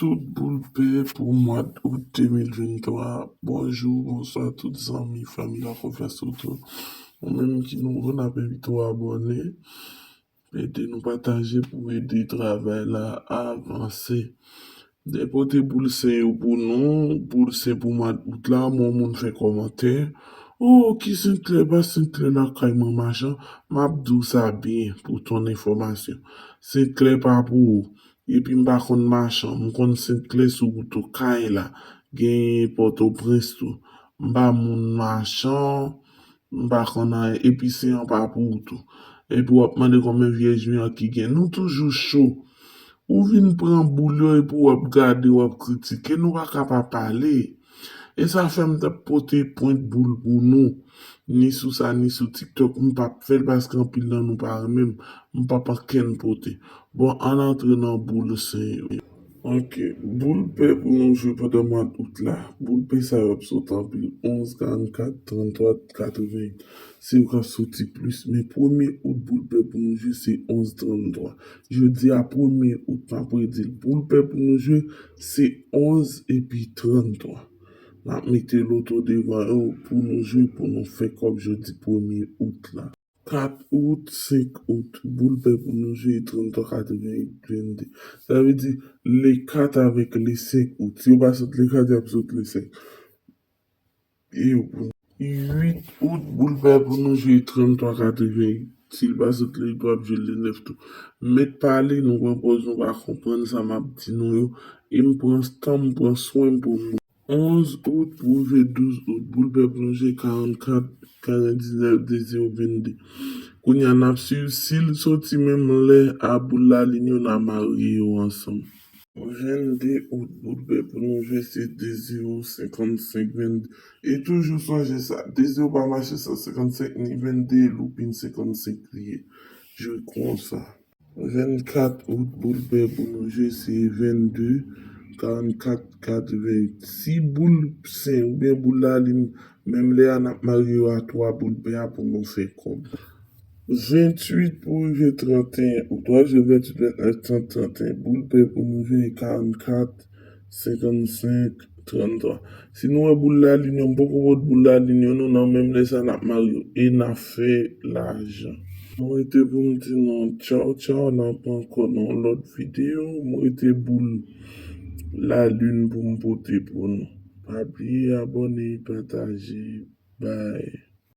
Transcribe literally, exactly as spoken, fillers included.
Tout boul pè pou mwa d out de mil venntwa. Bonjou, bonswa tout zanmi, fanmi La Konfyans Loto. Ou menm ki nouvo, n ap envite w abòne. Ede nou pataje pou ede travay la avanse. Depote boul sen yo pou nou, boul sen pou mwa d out la, mwen moun fè kòmantè. Oh, ki Sent Klè, pa Sent Klè lakay mwen machan, m ap di w sa byen pou ton enfòmasyon. Sent Klè pa pou ou. Epi m pa konn machan, m konn Sent Klè sou wout Okay la, genyen Pòtoprens tou. M pa moun machan, m pa konn anyen, epi sen an pa pou ou tou. Epi w ap mande konbyen vyèj miyò ki gen. Nou toujou cho. Ou vin pran boul yo epi w ap gade, w ap kritike, nou pa ka pa pale. E sa fè m t ap pote pwent boul pou nou, ni sou sa, ni sou TikTok. M p ap fè l paske anpil nan nou pa renmen m. M p ap ankenn pote. Bon, ann antre nan boul sen yo. Ok, boul pè pou nou jwe pandan mwa d out la. Boul pè sa yo ap sot anpil. Onz, karannkat, tranntwa, katreven. Se yo k ap soti plis. Men premye out, boul pè pou nou jwe, se onz, tranntwa. Jodi a, premye out, m ap redi l. Boul pè pou nou jwe, se onz epi tranntwa. M ap mete loto devan yo pou nou jwe, pou nou fè kòb jodi premye out la. Kat out, senk out, boul pè pou nou jwe, tranntwa, katreven uit, vennde. Sa vle di, le kat avèk le senk out. Si yo pa sot le kat, y ap sot le senk. E yo pou uit out, boul pè pou nou jwe, tranntwa, katreven uit. Si l pa sot le uit, w ap jwe le nèf tou. Mèt pale, nou pran pòz, nou pa konprann sa m ap di nou yo. E m pran tan, m pran swen m pou nou. Onz out pou rive douz out, boul pè pou nou jwe, karannkat, karanndiznèf, de zewo, vennde. Kounye a, n ap swiv si l soti menm lè a boul lalin yo, n a marye yo ansanm. Vennde out, boul pè pou nou jwe, se de zewo, senkannsenk, vennde. E toujou sonje sa, de zewo pa mache san senkannsenk, ni vennde, loupin senkannsenk li ye. Jwe konsa. Vennkat out, boul pè pou nou jwe, se vennde, karannkat, katreven uit. Si boul sen oubyen boul lalin, menm lè a n ap marye yo a twa boul pè a pou nou fè kòb. Venntuit pou rive tranteyen out, w ap jwe venntuit, vennèf, trant, tranteyen. Boul pè pou nou jwe, karannkat, senkannsenk, tranntwa. Si nou wè boul lalin yo, m poko pot boul lalin yo, nou nan menm lè sa n ap marye yo. E n ap fè lajan. Mwen rete pou m di nou tchaw tchaw, n ap ankò nan yon lòt videyo. Mwen rete boul lalin pou m pote pou nou. Pa bliye abòne, pataje. Bye.